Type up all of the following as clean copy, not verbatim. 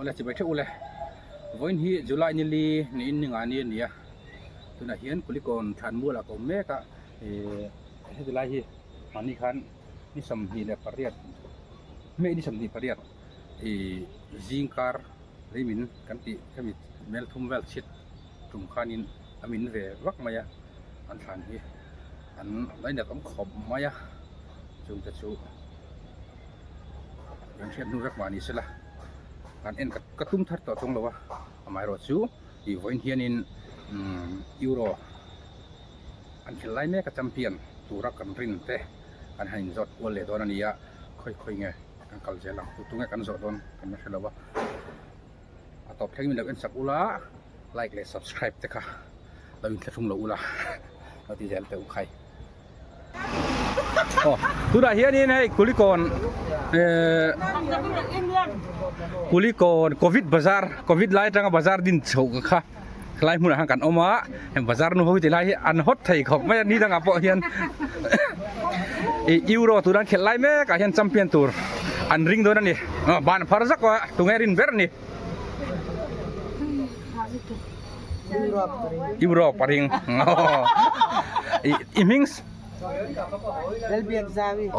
Awle chibai theuh ule vawiin hi July ni li niin ni nga ni a ni a tunah hian Kulikawn thlanmual ah ka awm mek a ihh heti lai hi mahni khan ni 28 May ni 28 ihh zingkar leimin kan tih hemi mel thum vel chhit tum khanin a min ve vak mai a an thlan hi an lainat awm khawp mai a chungte chu kan hriat hnu vek mah ni sela kan en ka tum thar tawh chuang lo a amaherawh chu ih vawiin hianin umm euro an khelh lai mek a champion tura kan rin te kan han inzawt kual leh dawn a ni a khawi khawi nge kan kal zel ang tu tu nge kan zawh dawn kan la hre lo a. A tawp thleng min lo en sak ula like leh subscribe te kha lo in thlahrung lo ula lo ti zel teh u khai. Aw tunah hianin hei Kulikawn eh Kulikawn covid bazar covid lai atanga bazar din chhoh kha helai hmunah hian kan awm a heng bazar nu ho hi tilai hi an hawt thei khawp mai a ni dangah pawh hian ih euro tuna an khelh lai mek ah hian champion tur an ring dawn a ni aw ban phar zak a tunge rin ber a ni Europe a ring ih i hming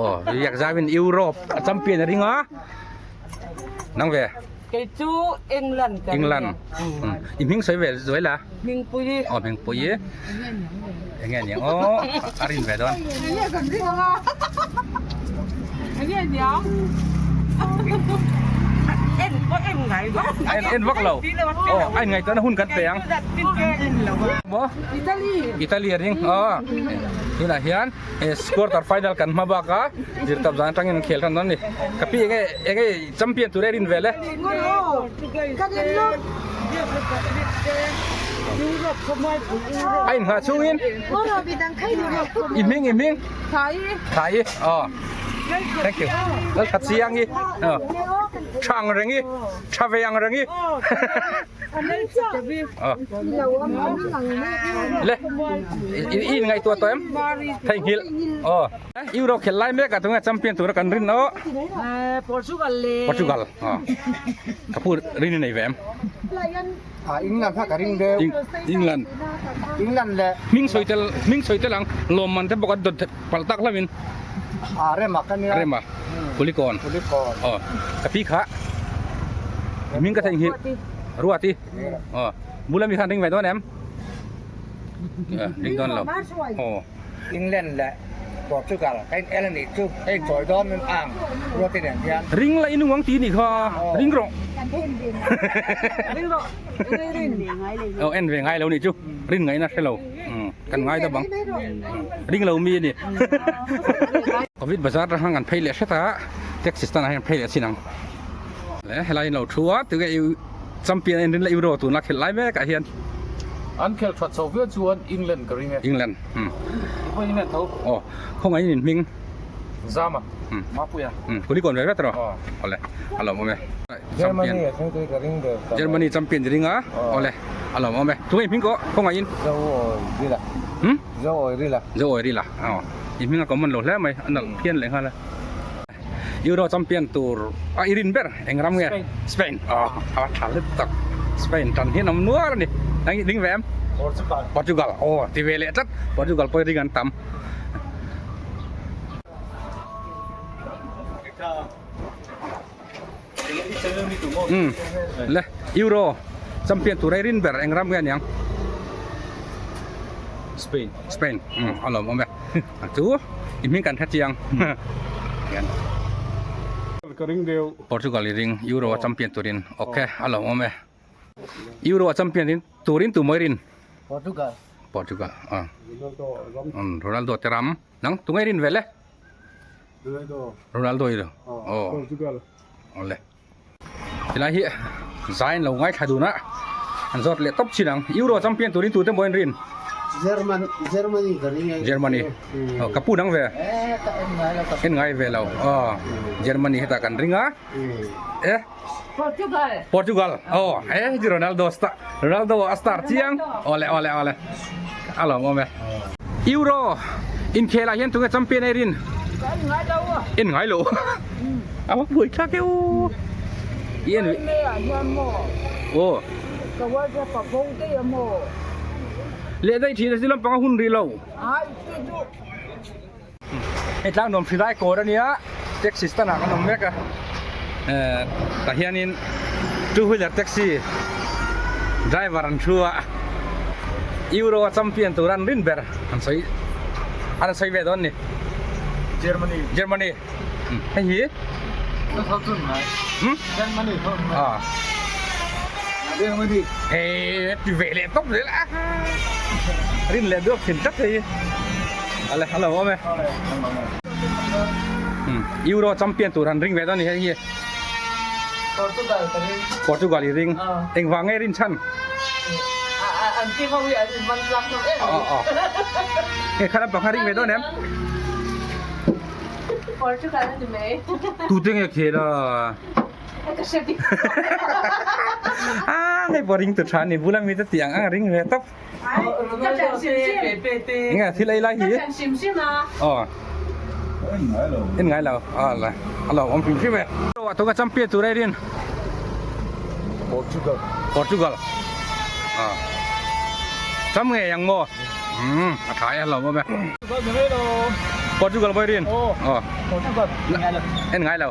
aw Biakzawin Europe a champion a ring a nang ve. Kei chu England ka ring England. I hming sawi ve zuai la. Hmingpui. Aw Hmingpui. Enge niang aw a rin ve dawn. Enge kan ring anga. Enge niang. En pawh en ngai lo. En en vak lo. Aw a inngaih tawhna hun kan pe ang. Maw? Italy. Italy a ring. Aw. Tunah hian quarter final kan hma bak a zirtawp zan atangin an khel tan dawn a ni. Ka pi enge enge Champion tur e rin vel e. A inngah chungin i hming i hming Thai aw thank you Lal that chiang i aw tha ang reng i tha ve ang reng i le i inngaihtuah tawh em theihnghilh aw. Euro khelh lai mek ah tunge champion tura kan rin aw Portugal le Portugal aw ka pu rin i nei ve em Ah England kha ka ring deuh England England le hming sawi tel hming sawi tel ang lawmman te bawk an dawt palh tak hlauhin Ah rema ka nia rema Kulikawn Kulikawn aw ka pi kha hming ka theihnghilh Ruati aw bula mi khan ring ve dawn em ring dawn lo aw England leh Portugal ka in el a nih chu hei chawi dawn min ang ruati nen hian. Ring la i nung ang ti nih kha ring rawh. Ring rawh ring Oh en ve ngai lo nih chu rin ngaihna hre lo kan ngai ta bang ring lo mi a ni. Covid bazar atang kan phei leh hret a taxi stand ah hian phei leh chin ang. Le helai in lo thu a tunge i champion a in rin la euro tuna khelh lai mek ah hian. An khelh that chho viau chuan England ka ring e. England umm. I pawh England tho. Aw khawngaih in in hming. Zama. Umm. Mapuia. Umm Kulikawn ve vet rawh. Aw awle a lawm awm e. Germany a thleng tui ka ring ber ta mai. Germany champion i ring a awle a lawm awm e. Tunge i hming kawh khawngaih in. Zo awi rila. Umm. Zo awi rila. Zo awi rila aw i hming a common lo hle mai a nalh phian leh nghal a. Euro champion tur a i rin ber eng ram nge? Spain. Aw a tha hle tak. Spain tan hian awm nual a ni. Eng i ding ve em? Portugal. Portugal aw ti ve leh tlat. Portugal pawh i ring an tam. Umm le Euro champion tur a i rin ber eng ram nge aniang? Spain. Spain umm a lawm awm e. Chu i hming kan hre chiang. Ka ring deuh. Portugal i ring Euro a champion turin ok a lawm awm e. Euro a champion in turin tu mawi rin? Portugal. Portugal a. Ronaldo ram. Um Ronaldo te ram. Nang tunge rin ve le? Ronaldo. Ronaldo i ring. Oh. Portugal. Awle. Tilai hi zain lo ngaithla dun a an zawt leh tawp chin ang. Euro champion turin tute maw in rin? German Germany ka ring e. Germany. Oh ka pu dang ve. Eh ka en ngai lo ka. En ngai ve lo. Oh Germany heta kan ring a. Eh Portugal. Portugal. Oh eh ji Ronaldo star Ronaldo a star chiang. Awle awle awle. A lawm awm e. Euro inkhel ah hian tunge champion a i rin? Ka en ngai lo. En ngai lo. A va buai thlak e u. I en May ah hian maw? Aw. Ka WhatsApp a bo daih a maw? Leh daih thin a si lampang a hun rih lo. Ai chu chu. Hei tlang nuam hrilai kawr a nia taxi stand ah kan awm mek a eh tah hianin two wheeler taxi driver an thu a euro a champion tur an rin ber an sawi an sawi ve dawn a ni Germany Germany hei hi Germany ah Germany hei ti ve leh tawp zel a rin leh duak thin tlat hei ale a lo awm e Euro champion tur han ring ve dawn a ni hei hi Portugal ka ring Portugal i ring engvang nge rin chhan an team ho hi an in man tlang hlawm em hei kha lampang kha ring ve dawn em Portugal a ni mai. Tute nge khel a? Ka hre bik. A hei pawh ring tu tha ni bula mi te tih ang ang a ring ve tawp. Ka chan hrim hrim. Enge thil ei lai hi? Ka chan hrim hrim a. Aw. En ngai lo. En ngai lo. A la. A lo awm hrim hrim e. A tunga champion tur airin. Portugal. Portugal. A. Cham nge yang maw? Umm a tha e a lo awm e. Portugal boy rin. Aw. Portugal. En ngai lo.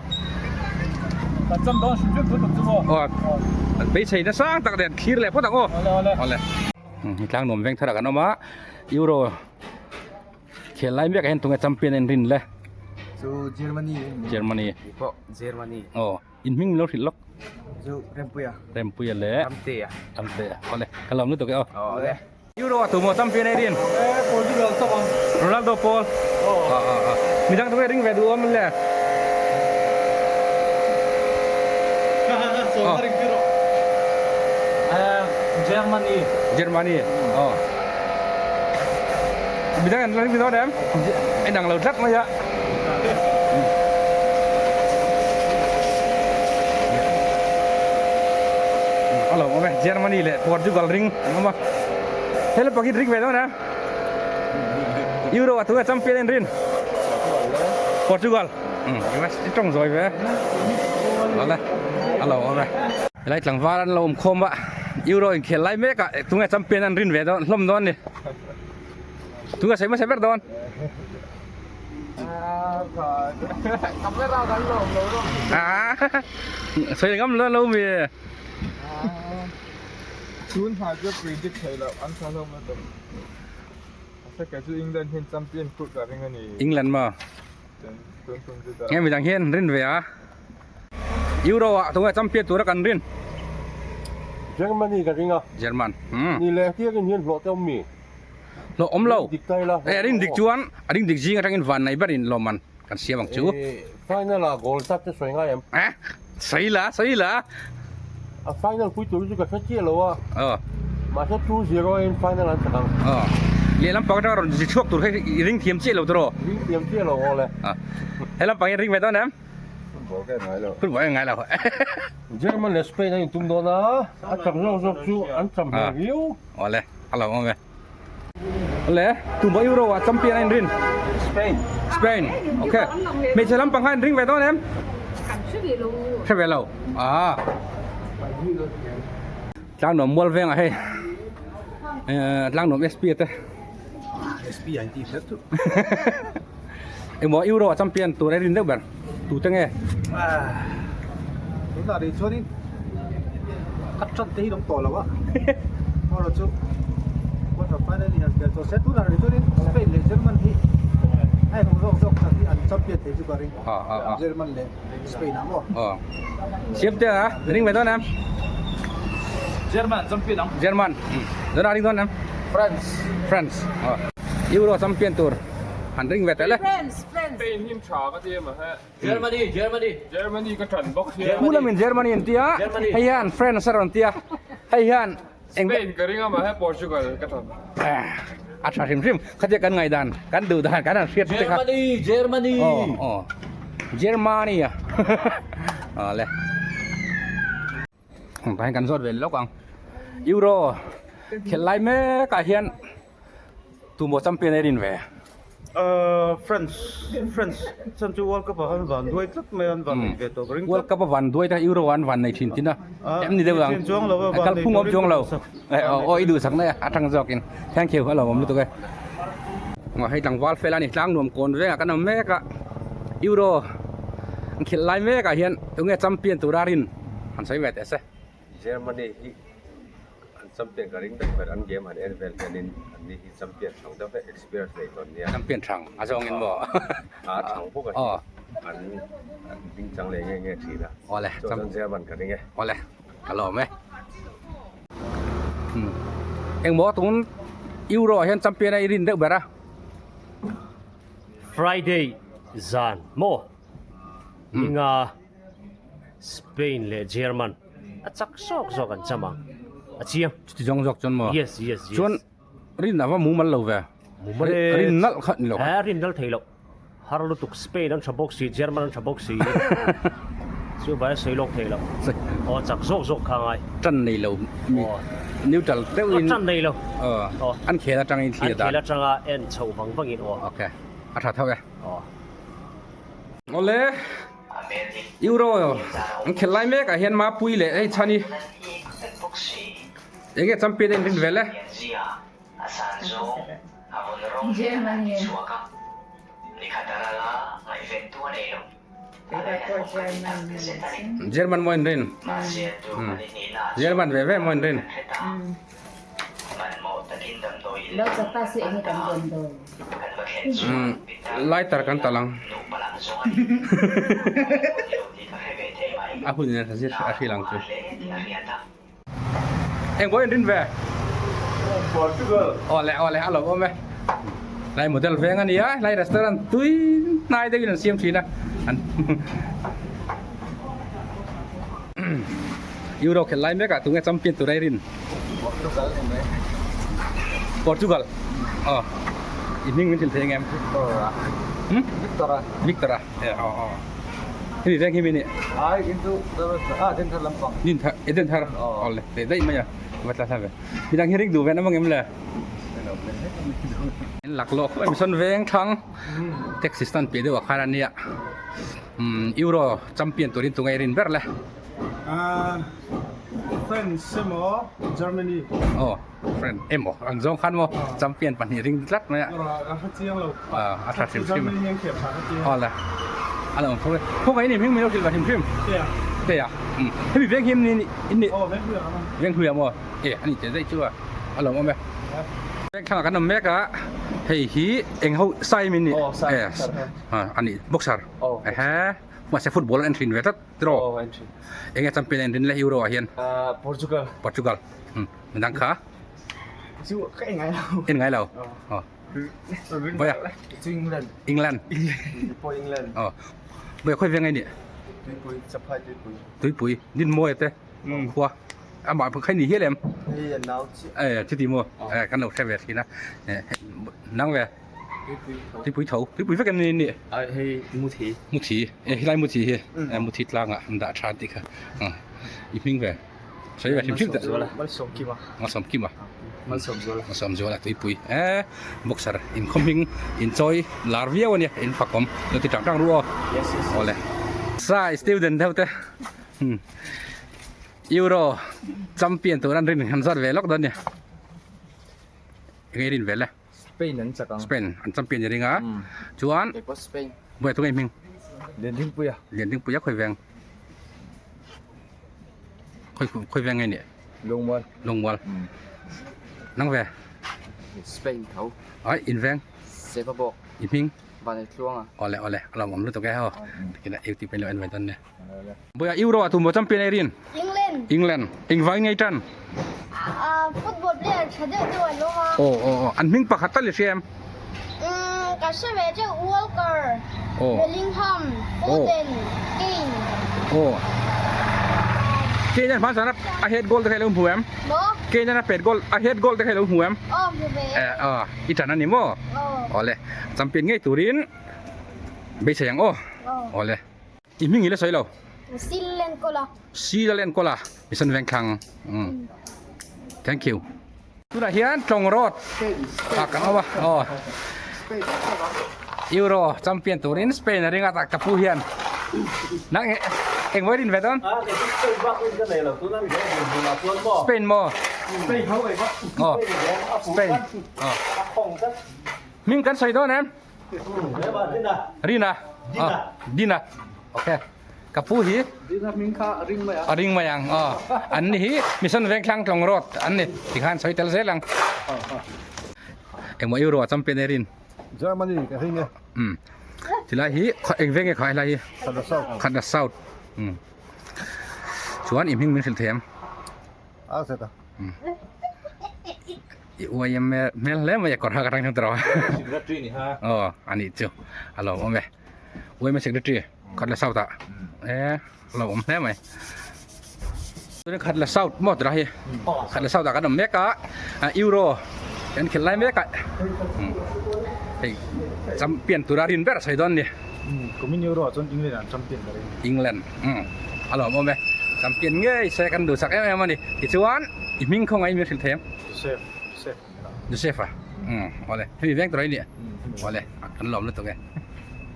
Kan cham dawn hrim hrim thut chu maw. Aw. Beisei na sang tak nen thlir leh phawt ang aw. Awle awle. Awle. Hi tlang nuam veng thar ah kan awm a. Euro khel lai mek ah hian tunge champion a inrin le. Chu Germany. Germany. Pawh Germany. Aw. In hming min lo hrilh lawk. Chu Rempuia. Rempuia le. Ramtea. Ramtea. Awle. Ka lawm lutuk e aw. Awle. Euro a tumaw champion ei rin. Eh Portugal chawp ang. Ronaldo pawl. Aw. A a a. Midang tunge ring ve duh awm le. Sawm ring tir rawh. Eh Germany. Germany. Aw. Midang an ring ve dawn em? En ang lo tlat mai a. A lo awm e Germany leh Portugal ring an awm a hela pakhat ring ve dawn a Euro a tunge champion in rin Portugal i tawng zawi ve awle a lo awm e helai tlangval an lo awm khawm a Euro inkhel lai mek ah tunge champion an rin ve dawn hlawm dawn a ni tunge sawi hmasa ber dawn. Sawi ngam lo lo mi. Tun hna chu predict thei loh an tha hlawm lutuk. Mahse kei chu England hian champion put ka ring a ni. England maw? Tun tum chu dah. Nge midang hian rin ve a. Euro ah tunge champion tura kan rin. Germany ka ring a. German. Ni leh tiangin hian hlawh te awm mi. Hlawh awm lo. Dik ta ila. Eh ring dik chuan a ring dik zing atangin van nei berin lawmman kan siam ang chu. Eh final ah goal zat te sawi ngai em? Eh sawi la sawi la. A final pui tur chu ka hre chiah lo a. Aw. Mahse 2-0 in final an chak ang. Aw. Lehlam pang atanga rawn zi chhuak tur kha i ring thiam chiah lo tiraw? Ring thiam chiah lo aw le. Ah. Helam pang hian ring ve dawn em? Football ka en ngai lo. Football en ngai lo. German leh Spain an intum dawn a, a chak zawk zawk chu an cham hmel viau. Aw le. A lo awm e. Le, tumah Euro ah champion a inrin. Spain. Spain. Ok. Hmeichhe lampang kha inring ve dawn em? Kan hre ve lo. Hre ve lo. Ah. Tlangnuam mual vengah hei. Eh, Tlangnuam SP te. SP an ti hret chu. Emaw Euro ah champion tur a rin deuh ber. Tu te nge? Tunah rih chuanin ka tan te hi lawm tawh lo a. Euro chu quarter final in an tel tawh se tunah rih chuanin Spain leh German hi a inawm zawk zawk tak hi an champion thei chu ka ring. German leh Spain ah maw? Aw. Siam te a ring ve dawn em? German champion ang. German. Dawn a ring dawn em? France. France. Aw. Euro champion tur han ring ve teh le. France, France. Spain hi tha ka ti em a he. Germany, Germany. Germany ka than bawk hian. Pu lamin Germany an tia, hei hian France a rawn tia, hei hian eng Spain ka ring a mahse Portugal ka than. A tha hrim hrim, khatia kan ngaihdan, kan duh dan, kan han hriat te kha. Germany, Germany. Aw, aw. Germany a. Aw le. Tah hian kan zawt ve lawk ang. Euro khelh lai mek ah hian tumaw champion a rin ve. France France chan chu World Cup ah khan van duai tlat mai a an van nei ve tawh ka ring tlat. World Cup a van duai ta Euro ah an van nei thin tin a em ni deuh ang Thin chuang lo a van kal nei phung awm turin chuang ka lo duhsak. Aw i duhsak na a tang zawk in thank you a lo awm lutuk e. Aw hei tlangval fel a ni tlang nuam kawn vengah kan awm mek a Euro an khelh lai mek ah hian tunge champion tura rin han sawi ve teh se. Germany hi an champion ka ring deuh ber an game han en vel hianin an ni hi champion thang deuh vek experience nei tawn nia. Champion thang a zawngin maw? A thang bawk a hi an an ding chang leh nge nge thin a. Awle chuan German ka ring e. Awle ka lawm e. Engmaw tun Euro ah hian champion a i rin deuh ber a. Friday zan maw? Ninga. Spain leh German a chak zawk zawk an cham ang a chiang. Chuti zawng zawk chuan maw? Yes, yes, yes. Chuan rin a va mumal lo ve. Mumal e. Rin nalh kha ni lo. Eh, rin nalh thei lo. Har lutuk Spain an tha bawk si, German an tha bawk si. Chu vai a sawi lawk thei lo. Aw chak zawk zawk kha ngai. Tan nei lo. Neutral deuh in. Tan nei lo. Aw. An khel atangin thlir dan. An khel atanga en chho vang vangin aw. Okay. A tha tho e. Aw. Awle. Euro an khelh lai mek ah hian Mapui leh hei chhan hi eng nge champion a inrin vel e. German maw inrin German ve ve maw inrin. Lighter kan tal ang a hun in a zir a hril ang chu eng pawh in rin ve Portugal awle awle a lo awm e lai model veng a nia lai restaurant tui hnai deuhin an siam thin a an Euro khelh lai mek ah tunge champion tur a i rin Portugal ni mai. Portugal. Aw. I hming min hrilh thei ang em? Victor a. Hmm? Victor a. Victor a. E aw aw. Hemi veng hi mi ni. Ai in chu a den thar lampang. Din thar e den thar. Aw le te dai mai a. Va tla thla ve. Mi dang hi ring duh ve na mang em le? In lak lawk khawp mai. Mison veng thlang taxi stand piah deuh ah khan a nia. Umm Euro champion turin tunge i rin ber le? Ah France emaw Germany. Aw France emaw ang zawng khan maw champion pahnih ring tlat mai a. A hre chiang lo. A tha hrim hrim. Germany hian khep tha ka ti. Aw le. A lo awm tho e. Khaw ka in hming min lo hrilh va hrim hrim. Te a. Te a. Umm hemi veng hi em ni in ni. Aw veng hluiah kan awm. Veng hluiah maw? E a ni teh daih chu a. A lo awm e. Veng thlangah kan awm mek a. Hei hi eng ho sai min ni. Aw sai. A ni boxer. Aw. Ehe. Mahse football an en thin ve tlat tiraw? Aw en thin. Enge champion a en rin le Euro ah hian? Portugal. Portugal. Midang kha? Chu ka en ngai lo. En ngai lo. Aw. Boya. Chu England. England. England. Pawh England. Aw. Boya khawi veng ai nih? Tuipui, Chaphai Tuipui. Tuipui, Dinmawi te khua. Amah pawh khai ni hial em? Hei a nau chiah. E chuti maw? E kan lo hre ve thin a. Nang ve? Tuipui tho. Tuipui vek em ni ni? Ai hei Muthi. Muthi. E helai Muthi hi. E Muthi tlangah an dah tha an tih kha. I hming ve. Sawi ve hrim hrim teh. Malsawm Kima. Malsawm Kima. Malsawm Zuala. Malsawm Zuala Tuipui. E boxer inkhawm hming inchawi lar viau a nia in fakawm. Lo ti tang tang ru aw. Yes yes. Awle. Sai student deuh te. Euro champion tur an rin han zat ve lawk dawn nia. Enge rin vel e? Spain an chak ang. Spain an champion ni ring a. Chuan Kei pawh Spain. Buai tunge hming? Liandingpuia. Liandingpuia khawi veng? Khawi khawi veng nge ni? Lungmual. Lungmual. Nang ve? Spain tho. Ai in veng? Sepa bawk. I hming? Vanei Tluanga. Awle awle a lo awm lutuk e ho. Tikina YouTube in lo en mai dawn nia. Boya Euro ah tumbo champion ei rin? England. England. Engvang ngei tan? Ah football player tha deuh deuh an awm a. Aw aw aw an hming pakhat tal i hria em? Umm ka hre ve teuh Walker, Aw. Bellingham, Foden, Kane. Aw. Kane an hmansan a a head goal te kha i lo hmu em? Maw? Kane an a pet goal a head goal te kha i lo hmu em? Aw hmu ve. Eh aw i tan a ni maw? Aw. Awle champion ngei turin beisei ang aw. Aw. Awle. I hming i la sawi lo. Sil enkawl a. Sil enkawl a. Mission Vengthlang. Umm. Thank you. Tunah hian Tlawng Road ah kan awm a. Aw. Euro champion turin Spain a ring a tak ka pu hian nang eng vawi rin ve dawn Spain maw aw Spain aw hming kan sawi dawn em Rina Dina okay ka pu hi a ring mai ang aw an ni hi mission vengthlang tlawng road an ni tikhan sawi tel zel ang engmaw euro a champion e rin Germany ka ring e um tilai hi eng veng nge kha helai hi Khatla South Khatla South um chuan i hming min hrilh thei em a zet a i uai em hmel hle mai a kawr ha ka tang hian tawh Secretary ni ha aw ani chu a lo awm e uai secretary Khatla South ah e a lo awm hle mai tuna Khatla South maw tuna hi Khatla South ah kan awm mek a Euro kan khelh lai mek a hei champion tura rin ber a sawi dawn a ni kumin Euro ah chuan England an champion ka ring England a lo awm e champion ngei se kan duhsak em em a ni tichuan i hming khawngaih in min hrilh thei em Joseph Joseph Joseph a awle hemi veng tur a i nih awle kan lawm lutuk e.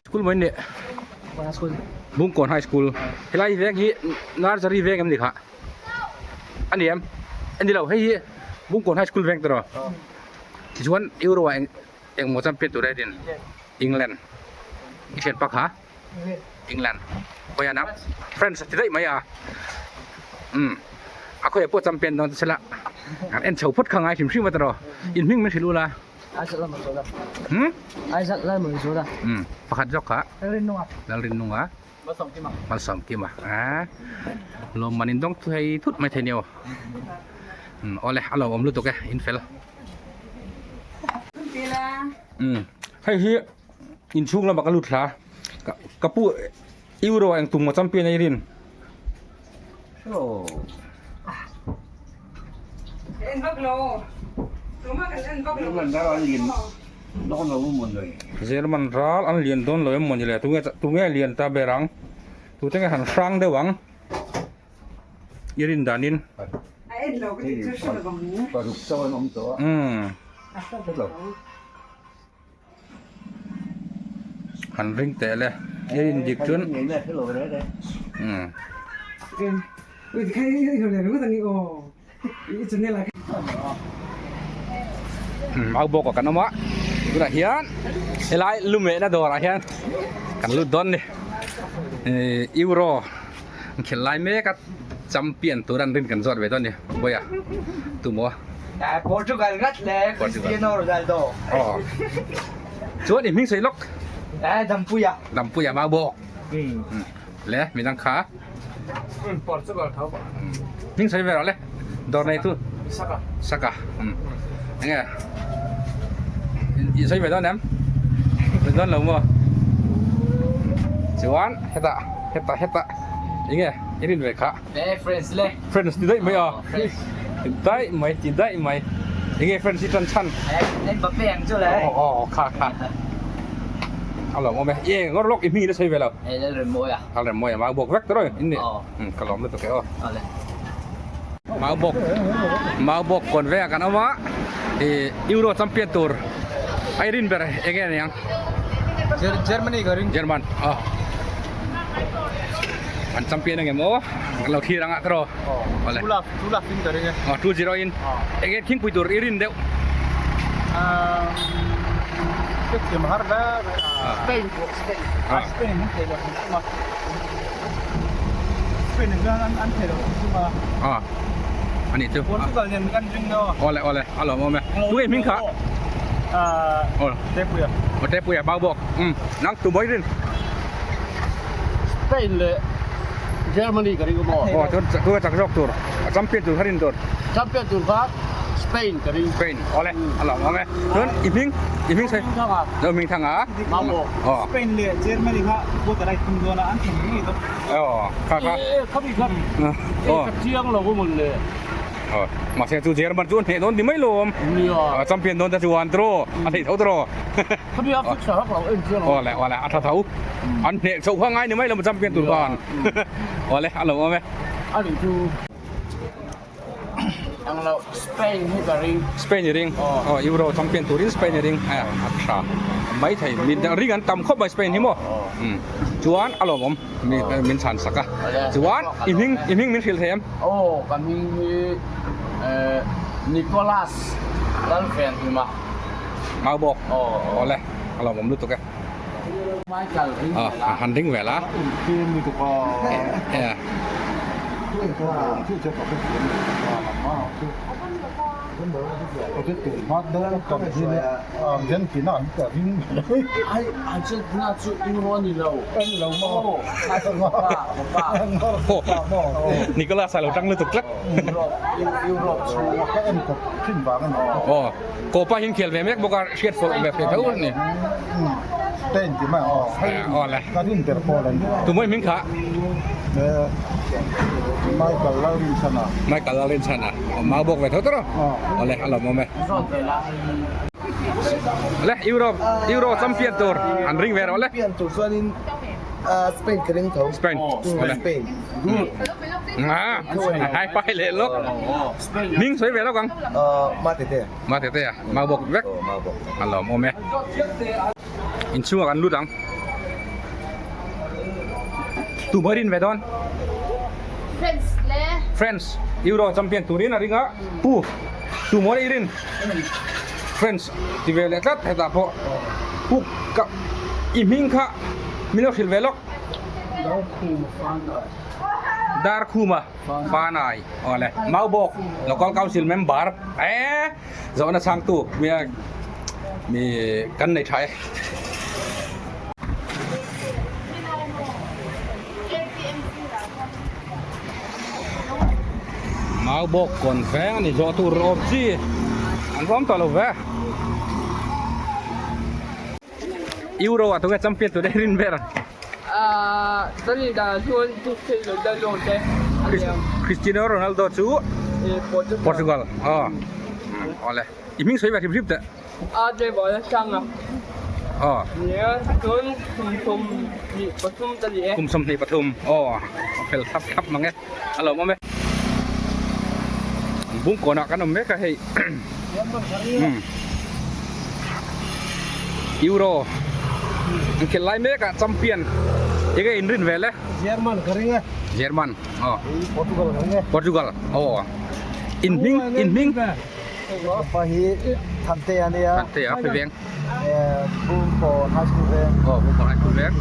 School mai ni Bungkawn High School helai veng hi nursery veng em ni kha a ni em a ni lo hei hi Bungkawn High School veng tawh tichuan Euro ah engmaw champion tur erin England i hriat pak ha England khawiah nang France a ti daih mai a umm a khawiah pawh champion dawn ta sela an en chho phawt kha ngai hrim hrim a tawh in hming min hrilh ula. Aizat lai mun zawh da. Hmm? Aizat lai mun zawh da. Hmm. Pakhat zawk kha. Lalrinnunga. Lalrinnunga. Malsawmkima. Malsawmkima. Ah. Lawmman in dawng thei thut mai thei nio. Hmm, awle a lo awm lutuk e, in fel. Hmm. Hei hi inchhung lamah ka lut thla. Ka ka pu Euro eng tum maw champion a i rin? German ral an lian dawn lo em mawni le tunge tunge lian ta ber ang tute nge han hrang deuh ang i rin danin umm. Han ring teh le i rin dik chuan umm au bawk ah kan awm a tunah hian helai lumehna dawrah hian kan lut dawn a ni ihh euro an khelh lai mek a champion tur an rin kan zawt ve dawn a ni vawiah tumaw. Portugal ngat le Cristiano Ronaldo. Aw. Chuan i hming sawi lawk. Eh Dampuia. Dampuia mau bawk. Le midang kha. Portugal tho bawk. Hming sawi ve rawh le. Dawr nei tu. Saka. Saka. Enge. I sawi ve dawn em? Sawi dawn lo maw? Chuan hetah hetah hetah enge i rin ve kha. Eh friends le. Friends ti daih mai a. Ti daih mai ti daih mai. Enge friends hi tan chhan. Eh Mbappe ang chu le. Aw aw kha kha. A lawm awm e. Ye ngawr lawk i hming i la sawi ve lo. Eh Lalremawia. Lalremawia mau bawk vek tawh in ni. Ka lawm lutuk e aw. Awle. Mau bawk mau bawk kawn vengah kan awm a. Euro champion tur ai rin ber enge aniang. Germany ka ring. German aw. An champion ang em aw kan lo thlir anga tawh awle Two love in ka ring e. Aw 2-0 in. Enge thingpui tur i rin deuh. Ka thiam har hle mai a. Spain pawh Spain. Spain an thei lo hrim hrim a. Spain an chuan an thei lo hrim hrim a. Aw ani chu. Portugal nen kan ring deuh a. Awle awle a lawm awm e. Tunge hming kha? Aw Tepuia. Aw Tepuia mau bawk. Nang tu mawi rin. Spain leh Germany ka ring maw? Aw chuan chu a chak zawk tur a champion tur kha rin tur. Champion tur kha Spain ka ring. Spain awle a lawm awm e. Chuan i hming i hming sawi. Hmingthanga. Lo hmingthanga. Mamawh. Aw. Spain leh Germany kha vote a like thung dawn a an thing ngei dawn. Aw kha kha. E khami kha Aw. ka chiang lo mawn le. Aw mahse chu German chu an hneh dawn ti mai lawm. Nia. Champion dawn ta chuan tiraw a theih tho tiraw. Khami a fix hak lo en chiang lo. Awle awle a tha tho. An hneh chho kha ngai ni mai lo champion tur khan. Awle a lo awm e. A nih chu. Ang lo Spain hi ka ring. Spain i ring. Aw Euro champion turin Spain i ring. A tha mai thei. Mi ring an tam khawp mai Spain hi maw. Chuan a lawmawm mi min chhan sak a. Chuan i hming i hming min hrilh thei em? Aw ka hming hi Nicholas Lalvenhima. Maubawk. Awle a lawmawm lutuk e. Michael ring vel a. Han ring vel a. Nicholas a lo tang lutuk tlat. Kopa hi inkhel ve mek bawk a, hriat pawlh ve fe tho a ni. Spain ti mai aw. Aw le. Ka rin ber pawl an ni. Tumawih hming kha? Michael Lalrinchhana. Michael Lalrinchhana. Aw mau bawk ve tho tawrh aw. Aw le, a lawmawm e. Le, Euro, Euro champion tur an ring ve rawh le. Champion tur chuanin Spain ka ring tho. Spain. Spain. Ah, hai pai leh lawk. Hming sawi ve lawk ang. Mate te. Mate te a, mau bawk vek. A lawmawm e. Inchhungah kan lut ang. Tu mawi rin ve dawn? France le. France Euro champion turin a ring a. Pu, tu mawi i rin? France ti ve leh tlat hetah pawh. Pu ka i hming kha min lo hrilh ve lawk. Darkhuma Fanai awle Maubawk Local Council Member eh zawhna chhangtu mi mi kan nei tha e. Maubawk kawn veng a ni zawh tur awm chi an va awm tawh lo ve. Euro ah tunge champion tur rin ber. Cristiano Ronaldo chu Portugal aw awle i hming sawi ve hrim hrim teh aw kum 23 aw a fel thlap thlap mang e a lawmawm e bungkawnah kan awm mek a hei. Euro an khelh lai mek ah champion enge in rin vel e German ka ring e German aw Portugal ka ring e Portugal aw in hming in hming pa hi Thante a nia Thante a phe veng Bungkawn High School veng aw Bungkawn High School veng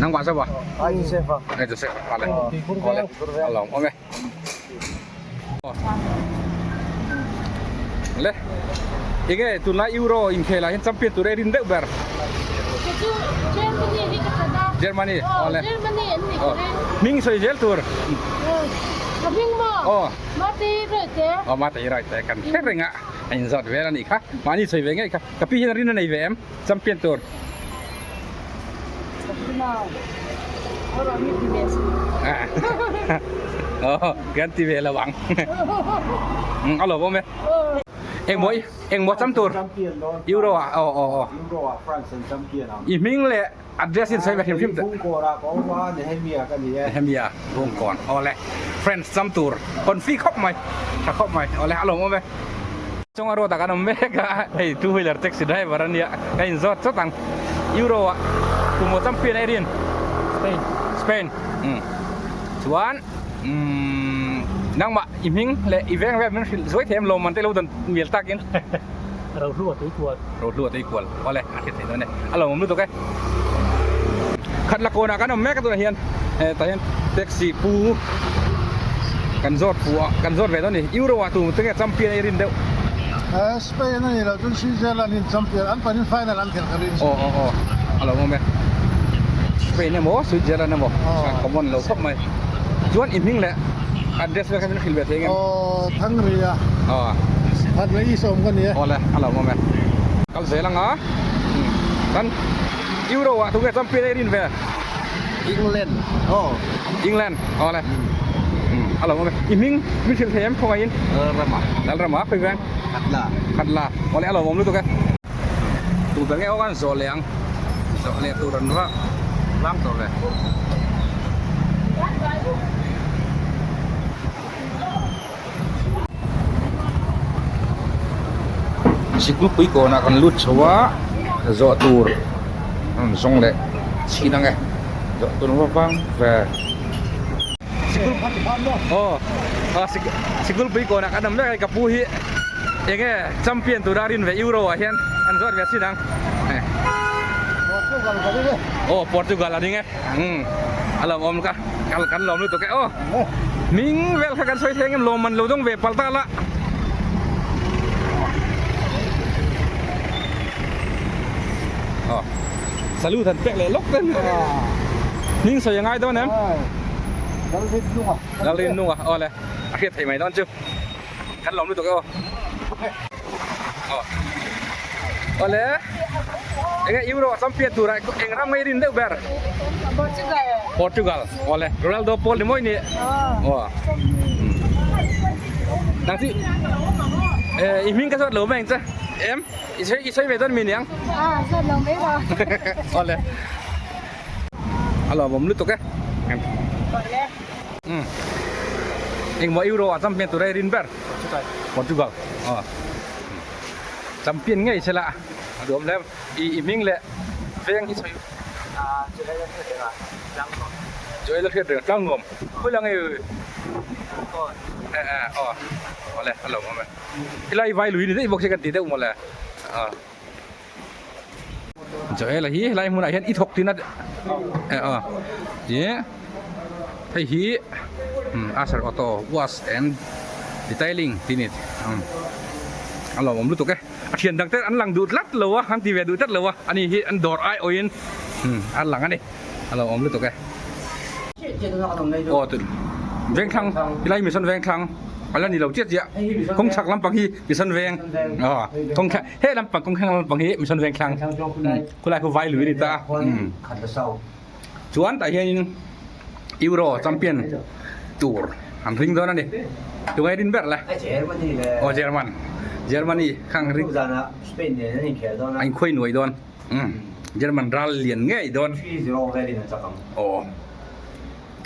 nangmah zawk a Ai Joseph a Ai Joseph a le awle a lawm awm e Le enge tunlai Euro inkhel ah hian champion tur e rin deuh ber. Germany hi ka that a. Germany awle. Germany an ni ka ring. Hming sawi zel tur. Ka hming maw? Aw. Mate Rai te. Aw Mate Rai te kan hre reng a a inzawt vel a nih kha. Mahni sawi ve ngei kha. Ka pi hian rin a nei ve em champion tur. Kan ti ve lo ang a lawm awm e engmaw engmaw cham tur euro ah aw aw aw euro ah France an champion ang i hming leh address in sawi ve hrim hrim Bungkawn ah ka awm a Nehemia ka ni e Nehemia Bungkawn aw le France cham tur confi khawp mai tha khawp mai aw le a lawm awm e Chunga road ah kan awm mek a, hei two wheeler taxi driver a nia, ka inzawt chawt ang. Euro ah kum aw champion a rin? Spain. Spain. Umm. Chuan umm nangmah i hming leh i veng vel min hrilh zuai thei em lawmman te lo dawn mial takin. Rohlu a tui kual. Rohlu a tui kual. Awle a hriat theih dawn e. A lawmawm lutuk e. Khatla kawnah kan awm mek a tunah hian tah hian taxi pu kan zawt pu a kan zawt ve dawn a ni Euro ah tu te nge champion a i rin deuh Spain a ni lo chuan Switzerland in champion an panin final an khelh ka rin aw aw aw a lo awm e Spain emaw Switzerland emaw common lo khawp mai chuan i hming leh address vel kha min hrilh ve thei engem aw Thangria aw Khatla i sawm ka ni e awle a lo awm e kal zel anga kan Euro ah tunge champion a i rin ve? England aw. England aw le. A lo awm e. I hming min hrilh thei em khawngaihin? Lalrama. Lalrama khawi veng? Khatla. Khatla. Aw le a lo awm lutuk e. Tu ber nge aw khan zawh leh ang. Zawh leh tur an va vang tawh ve. Sikulpui kawnah kan lut chho a, zawh tur an zawng leh chhin ang e, zawh tur va vang ve. Aw Sikulpui kawnah kan awm vek a, ka pu hi eng nge champion tura rin ve Euro ah hian an zawt ve chin ang. Aw Portugal a ring e, a lawmawm ka kan lawm lutuk e aw. Hming vel kha kan sawi thleng em lawmman lo dawng ve palh ta la. Aw salute han pek leh lawk ten. Hming sawi a ngai dawn em? Lalrin nunga. Lalrin nunga aw le a hriat theih mai dawn chu. Kan lawm lutuk e aw. Aw awle enge Euro a champion turah eng ram nge i rin deuh ber? Portugal. Portugal awle Ronaldo pawl ni mawi ni. Aw nang chu eh i hming ka zawt lo mai ang che em i sawi i sawi ve dawn mi niang? Ah zawt lo mai rawh. Awle a lawmawm lutuk e. Awle. Umm engmaw Euro ah champion tur a i rin ber? Portugal. Portugal aw champion ngei se la a duhawm hle i i hming leh veng hi sawi Ah Joel a hriat reng a Tlangnuam. Joel a hriat reng a Tlangnuam khawi lang nge eh eh aw awle a lawmawm e helai vai lui ni daih bawk se kan ti deuh mawle aw. Joel a hi helai hmunah hian i thawk tin a eh aw ih hei hi Asher auto wash and detailing tih a ni a lawmawm lutuk e a thian dang te an lang duh tlat lo a an ti ve duh tlat lo a ani hi an dawr ai awhin an lang a ni a lawmawm lutuk e aw vengthlang helai mission vengthlang a la ni lo chiah chiah kawng chhak lampang hi mission veng aw kawng thlang. He lampang kawng thleng lampang hi Mission Vengthlang khulai khu vai lui a ni ta a. Chuan tah hianin Euro champion tur an ring dawn a ni. Tunge rin ber le? Aw German. Germany khang ring. A inkhuai nuai dawn. German ral lian ngei dawn. Aw.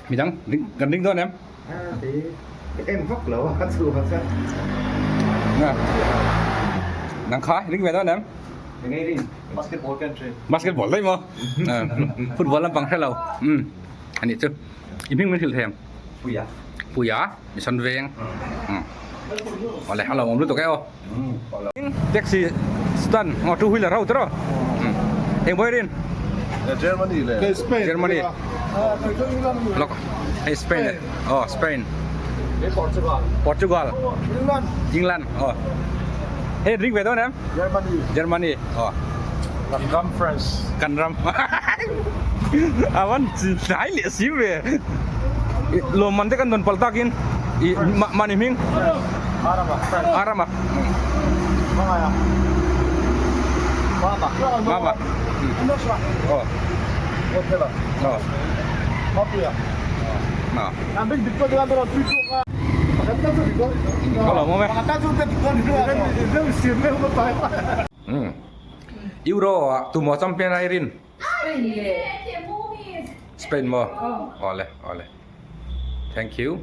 Midang kan ring dawn em? En vak lo a chu a chuan. Nang kha ring ve dawn em? Engei ring basketball kan hre. Basketball daih maw? Football lampang hre lo. Um ani chu. I hming min hrilh thei ang. Puia. Puia Mission Veng. Um. Awle a lo awm lutuk e aw. Taxi stand aw two wheeler ho tiraw? Um. Eng boy rin? Germany le. Spain. Germany. Lok. Hey Spain. Oh Spain. Portugal. Portugal. England. England. Oh. Hey drink ve dawn em? Germany. Germany. Oh. Kan ram France. Kan ram. Awan hnai leh si ve. Lawmman te kan dawn palh takin i mahni hming. Arama. Arama. Mangaya. Mama. Mama. Oh. Hotel. Oh. Mapuia. Na. Ka lawm awm e. Euro ah tumaw champion a i rin? Spain le. Spain maw? Awle awle. Thank you.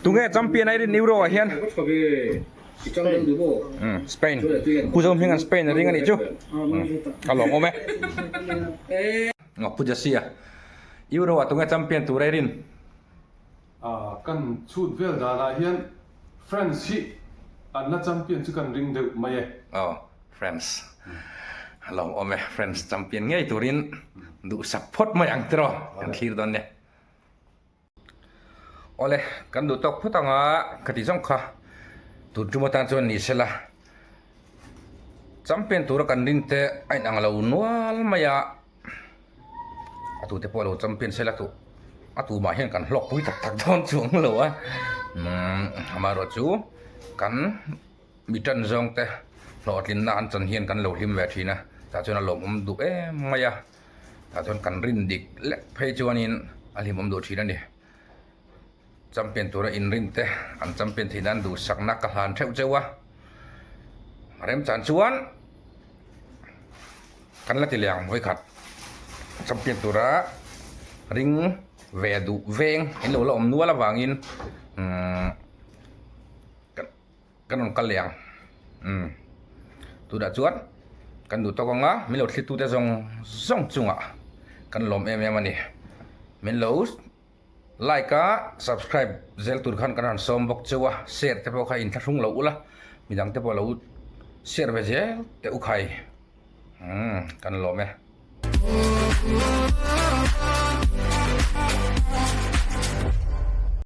Tunge champion a i rin Euro ah hian? Spain. Pu Zo hming an Spain a ring a nih chu. Ka lawm awm e. Aw Pu Jesse-a. Euro ah tunge champion tur a i rin? Kan chhut vel danah hian France hi an la champion chu kan ring deuh mai e. Aw France. A lawm awm e. France champion ngei turin duhsak phawt mai ang tiraw kan thlir dawn nia. Awle kan duh tawk phawt anga ka ti zawng kha tun tum atan chuan ni sela champion tura kan rin te a inang lo nual mai a. A tute pawh lo champion sela tu a tumah hian kan hlawk pui tak tak dawn chuang lo a umm amaherawh chu kan mi tan zawng te hlawhtlinna an chan hian kan lo hlim ve thin a tah chuan a lawmawm duh em mai a tah chuan kan rin dik lek phei chuanin a hlimawm duh thin a ni champion tura inrin te an champion theih nan duhsakna ka hlan theuh cheu a remchan chuan. Kan la ti leh ang vawikhat champion tura ring ve duh veng in lo la awm nual avangin umm. Kan rawn kal leh ang. Umm. Tunah chuan kan duh tawk anga min lo thlitute zawng zawng chungah kan lawm em em a ni. Min lo like a subscribe zel tur khan kan han sawm bawk cheu a, share te pawh kha inthlahrung lo ula, midang te pawh lo share ve zel teh u khai. Umm kan lawm e.